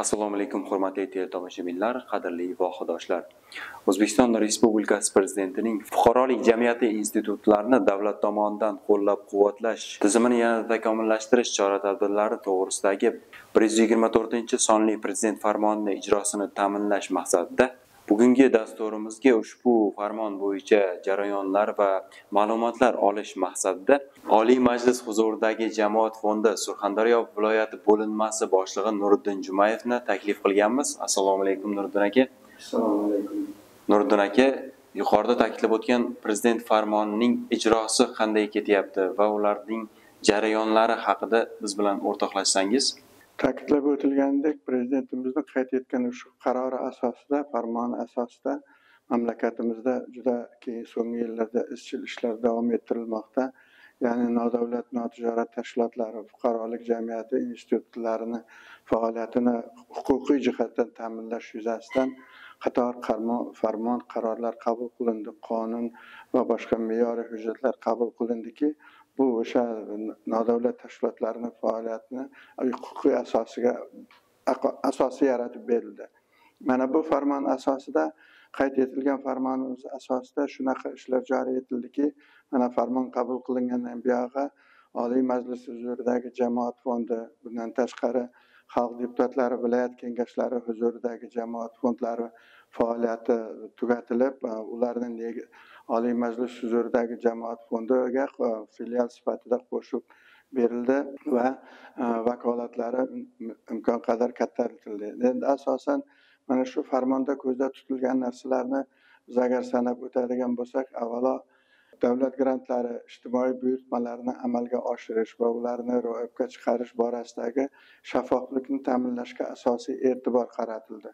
Assalomu alaykum, hurmatli teletomoshabinlar, qadrli vohadoshlar. O'zbekiston Respublikasi Prezidentining fuqarolik jamiyati institutlarini davlat tomonidan qo'llab-quvvatlash tizimini yanada takomillashtirish chora-tadbirlari to'g'risidagi 124-sonli Prezident farmonining ijrosini ta'minlash maqsadida bugungi dasturimizga ushbu farmon bo'yicha jarayonlar va ma'lumotlar olish maqsadida Oliy Majlis huzuridagi Jamoat fondi Surxondaryo viloyati bo'linmasi boshlig'i Nuriddin Jumayevni taklif qilganmiz. Assalomu alaykum, Nuriddin aka. Assalomu alaykum. Nuriddin aka, yuqorida ta'kidlab o'tgan Prezident farmonining ijrosi qanday ketyapti va ularning jarayonlari haqida biz bilan o'rtoqlashsangiz. Ta'kidlab o'tilganidek, Prezidentimizning qayd etgan ushbu qarori asosida, farmoni asosida mamlakatimizda juda keyin so'nggi yillarda izchil ishlar davom ettirilmoqda. Ya'ni nodavlat notijorat tashkilotlari, fuqarolik jamiyati institutlarini faoliyatini huquqiy jihatdan ta'minlash yuzasidan qator farmon, qarorlar qabul qilindi, qonun va boshqa me'yoriy hujjatlar qabul qilindiki, bu o'sha nodavlat tashkilotlarining faoliyatini huquqiy asosi yaratib berildi. Mana bu farmon asosida, qayd etilgan farmonimiz asosida shunaqa ishlar joriy etildiki, mana farmon qabul qilingandan buyog'i Oliy Majlis huzuridagi Jamoat fondi, bundan tashqari xalq deputatlari viloyat kengashlari huzuridagi jamoat fondlari faoliyati tugatilib, ularning Oliy Majlis huzuridagi Jamoat fondiga filial sifatida qo'shib berildi va vakolatlari imkon qadar kattaytirildi. Endi asosan mana shu farmonda ko'zda tutilgan narsalarni biz agar sanab o'tadigan bo'lsak, avvalo davlat grantlari, ijtimoiy buyurtmalarni amalga oshirish va ularni ro'yobga chiqarish borasidagi shaffoflikni ta'minlashga asosiy e'tibor qaratildi.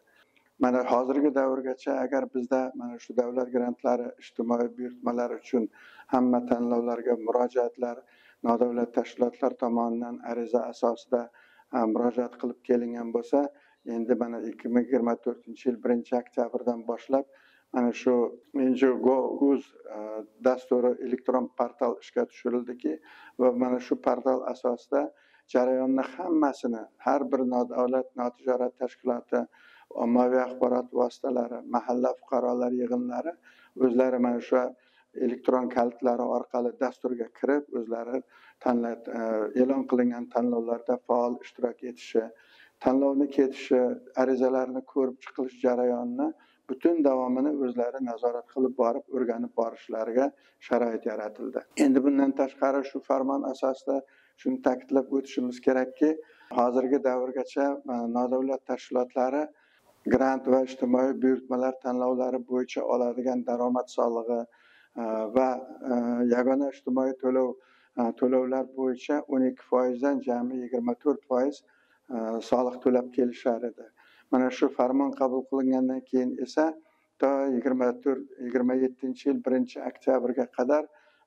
Mana hozirgi davrgacha agar bizda mana shu davlat grantlari, ijtimoiy buyurtmalar uchun hamma tanlovlarga murojaatlar nodavlat tashkilotlar tomonidan ariza asosida murojaat qilib kelingan bo'lsa, endi mana 2024-yil 1-oktyabrdan boshlab mana shu NGO.uz dasturi elektron portal ishga tushirildiki va mana shu portal asosida jarayonni hammasini har bir nodavlat notijorat tashkiloti, ommaviy axborot vositalari, mahalla fuqarolar yig'inlari o'zlari mana shu elektron kalitlari orqali dasturga kirib, o'zlari e'lon qilingan tanlovlarda faol ishtirok etishi, tanlovni ketishi, arizalarni ko'rib chiqilish jarayonini butun davomini o'zlari nazorat qilib borib, o'rganib borishlariga sharoit yaratildi. Endi bundan tashqari shu farmon asosida shuni ta'kidlab o'tishimiz kerakki, hozirgi davrgacha nodavlat tashkilotlari grant va ijtimoiy buyurtmalar tanlovlari bo'yicha oladigan daromad solig'i va yagona ijtimoiy to'lovlar bo'yicha 12% dan jami 24% soliq to'lab kelishar edi. Mana shu farmon qabul qilingandan keyin esa to 27-yil 1-oktyabrga qadar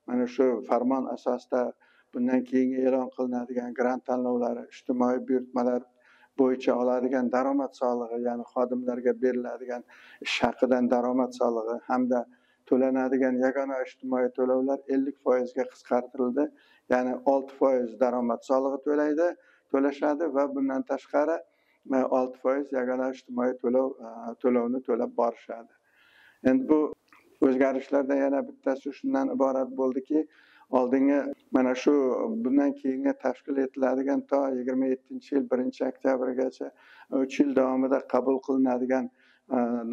mana shu farmon asosida bundan keyin e'lon qilinadigan grant tanlovlari, ijtimoiy buyurtmalar bo'yicha oladigan daromad solig'i, ya'ni xodimlarga beriladigan ish haqidan daromad solig'i hamda to'lanadigan yagona ijtimoiy to'lovlar 50% ga qisqartirildi. Ya'ni 6% daromad solig'i to'lashadi va bundan tashqari 6% yagona ijtimoiy to'lovni to'lab borishadi. Endi bu o'zgarishlardan yana bittasi shundan iborat bo'ldiki, oldingi mana shu bundan keyingi tashkil etiladigan to 27-yil 1-oktyabrgacha 3 yil davomida qabul qilinadigan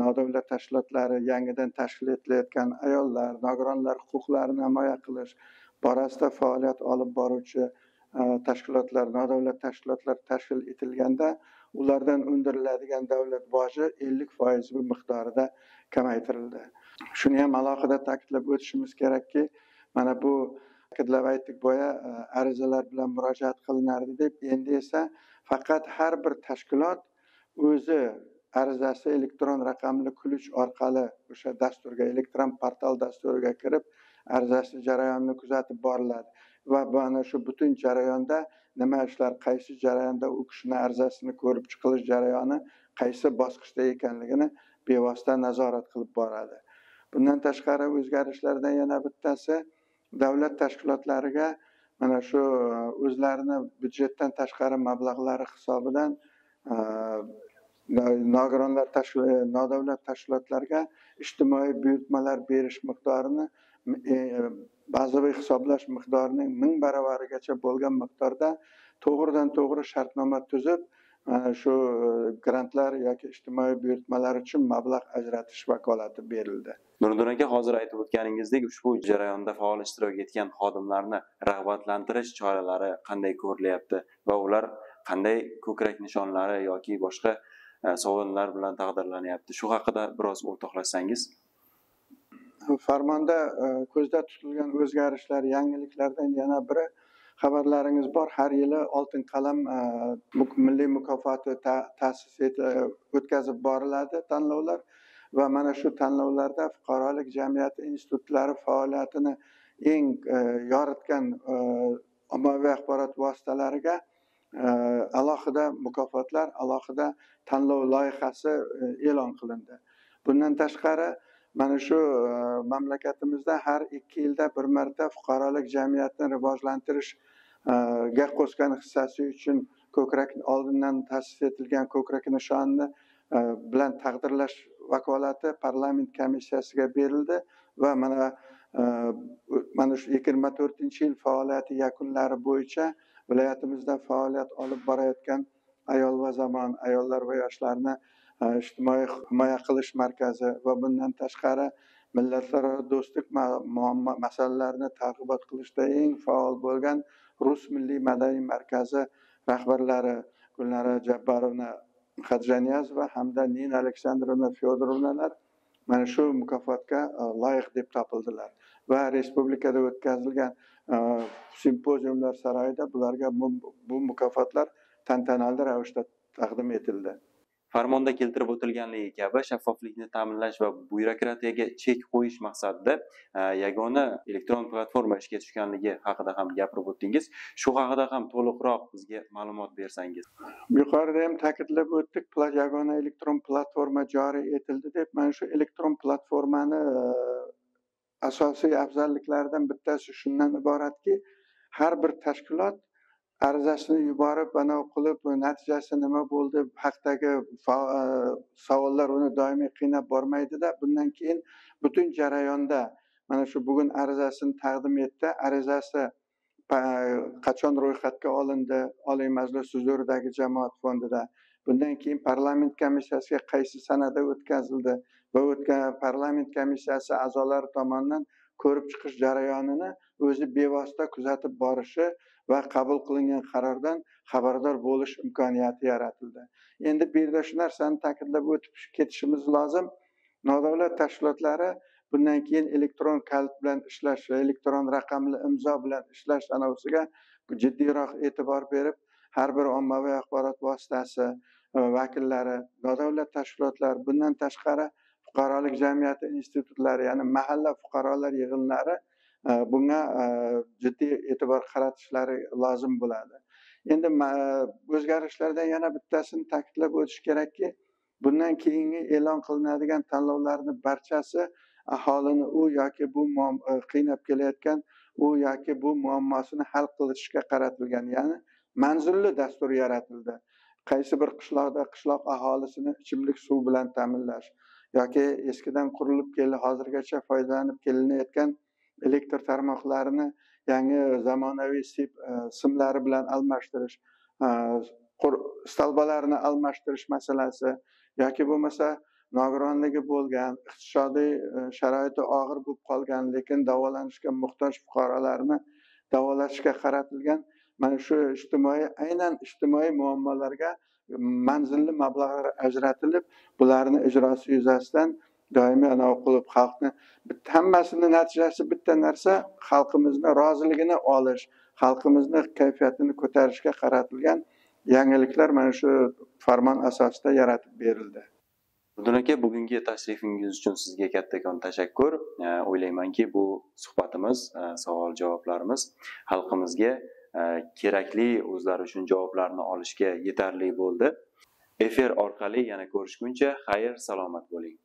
nodavlat tashkilotlari, yangidan tashkil etilayotgan ayollar, nogironlar huquqlarini himoya qilish borasida faoliyat olib boruvchi tashkilotlar, nodavlat tashkilotlar tashkil etilganda ulardan undiriladigan davlat boji 50% miqdorida kamaytirildi. Shuni ham alohida ta'kidlab o'tishimiz kerakki, mana bu ta'kidlab aytdik boya, arizalar bilan murojaat qilinardi deb, endi esa faqat har bir tashkilot o'zi arizasi elektron raqamli ключ orqali o'sha dasturga, elektron portal dasturiga kirib, arizasi jarayonini kuzatib boriladi va mana shu butun jarayonda nima ishlar, qaysi jarayonda u kishini arizasini ko'rib chiqilish jarayoni qaysi bosqichda ekanligini bevosita nazorat qilib boradi. Bundan tashqari o'zgarishlardan yana bittasi davlat tashkilotlariga mana shu o'zlarini byudjetdan tashqari mablag'lari hisobidan Nogironlar nodavlat tashkilotlarga ijtimoiy buyurtmalar berish miqdorini bazaviy hisoblash miqdorining 1000 baravarigacha bo'lgan miqdorda to'g'ridan to'g'ri shartnoma tuzib, mana shu grantlar yoki ijtimoiy buyurtmalar uchun mablag' ajratish vakolati berildi. Nuriddin aka, hozir aytib o'tganingizdek, ushbu jarayonda faol ishtirok etgan xodimlarni rag'batlantirish choralari qanday ko'rilyapti va ular qanday ko'krak nishonlari yoki boshqa sovrinlar bilan taqdirlanyapti? Shu haqida biroz o'rtoqlashsangiz. Farmonda ko'zda tutilgan o'zgarishlar, yangiliklardan yana biri, xabarlaringiz bor, har yili Oltin qalam milliy mukofoti ta'sis o'tkazib boriladi tanlovlar va mana shu tanlovlarda fuqarolik jamiyati institutlari faoliyatini eng yoritgan ommaviy axborot vositalariga alohida mukofotlar, alohida tanlov loyihasi e'lon qilindi. Bundan tashqari mana shu mamlakatimizda har 2 yilda bir marta fuqarolik jamiyatini rivojlantirishga qo'shgan hissasi uchun ko'krak oldindan ta'sis etilgan ko'krak nishonini bilan taqdirlash vakolati parlament komissiyasiga berildi va mana shu 24-yil faoliyati yakunlari bo'yicha viloyatimizda faoliyat olib borayotgan Ayol va zamon, ayollar va yoshlarni ijtimoiy himoya qilish markazi va bundan tashqari millatlararo do'stlik masalalarini targ'ibot qilishda eng faol bo'lgan Rus milliy madaniy markazi rahbarlari Gulnara Jabbarovna Xadjaniyazova hamda Nina Aleksandrovna Fyodorovnalar mana shu mukofotga loyiq deb topildilar va respublikada o'tkazilgan simpoziumlar saroyida bularga bu mukofotlar tantanali ravishda taqdim etildi. Farmonda keltirib o'tilganligi kabi shaffoflikni ta'minlash va byurokratiyaga chek qo'yish maqsadida yagona elektron platforma ishga tushganligi haqida ham gapirib o'tdingiz. Shu haqida ham to'liqroq bizga ma'lumot bersangiz. Yuqorida ham ta'kidlab o'tdik, yagona elektron platforma joriy etildi deb. Mana shu elektron platformani asosiy afzalliklaridan bittasi shundan iboratki, har bir tashkilot arizasini yuborib, bano qilib, natijasi nima bo'ldi haqidagi savollar uni doimiy qiynab bormaydida. Bundan keyin butun jarayonda mana shu bugun arizasini taqdim etdi, arizasi qachon ro'yxatga olindi Oliy Majlis huzuridagi jamoat fondida, bundan keyin parlament komissiyasiga qaysi sanada o'tkazildi va o'tgan parlament komissiyasi a'zolari tomonidan ko'rib chiqish jarayonini o'zi bevosita kuzatib borishi va qabul qilingan qarordan xabardor bo'lish imkoniyati yaratildi. Endi bu yerda shu narsani ta'kidlab o'tib ketishimiz lozim. Nodavlat tashkilotlari bundan keyin elektron kalit bilan ishlash, elektron raqamli imzo bilan ishlash anavisiga jiddiyroq e'tibor berib, har bir ommaviy axborot vositasi vakillari, nodavlat tashkilotlar, bundan tashqari fuqarolik jamiyati institutlari, ya'ni mahalla fuqarolar yig'inlari bunga jiddiy e'tibor qaratishlari lozim bo'ladi. Endi o'zgarishlardan yana bittasini ta'kidlab o'tish kerakki, bundan keyingi e'lon qilinadigan tanlovlarning barchasi aholini u yoki bu qiynab kelayotgan u yoki bu muammosini hal qilishga qaratilgan, ya'ni manzilli dastur yaratildi. Qaysi bir qishloqda qishloq aholisini ichimlik suv bilan ta'minlash yoki eskidan qurilib kelib hozirgacha foydalanib kelinayotgan elektr tarmoqlarini yangi zamonaviy simlari bilan almashtirish, stolbalarni almashtirish masalasi yoki bo'lmasa nogironligi bo'lgan, iqtisodiy sharoiti og'ir bo'lib qolgan, lekin davolanishga muhtoj fuqarolarni davolashga qaratilgan mana shu ijtimoiy, aynan ijtimoiy muammolarga manzilli mablag'lar ajratilib, bularni ijrosi yuzasidan doimiy anavi qilib xalqni hammasini natijasi bitta narsa, xalqimizni roziligini olish, xalqimizni kayfiyatini ko'tarishga qaratilgan yangiliklar mana shu farmon asosida yaratib berildi. Nuriddin aka, bugungi tashrifingiz uchun sizga kattakon tashakkur. O'ylaymanki, bu suhbatimiz, savol-javoblarimiz xalqimizga kerakli, o'zlari uchun javoblarni olishga yetarli bo'ldi. Efir orqali yana ko'rishguncha xayr, salomat bo'ling.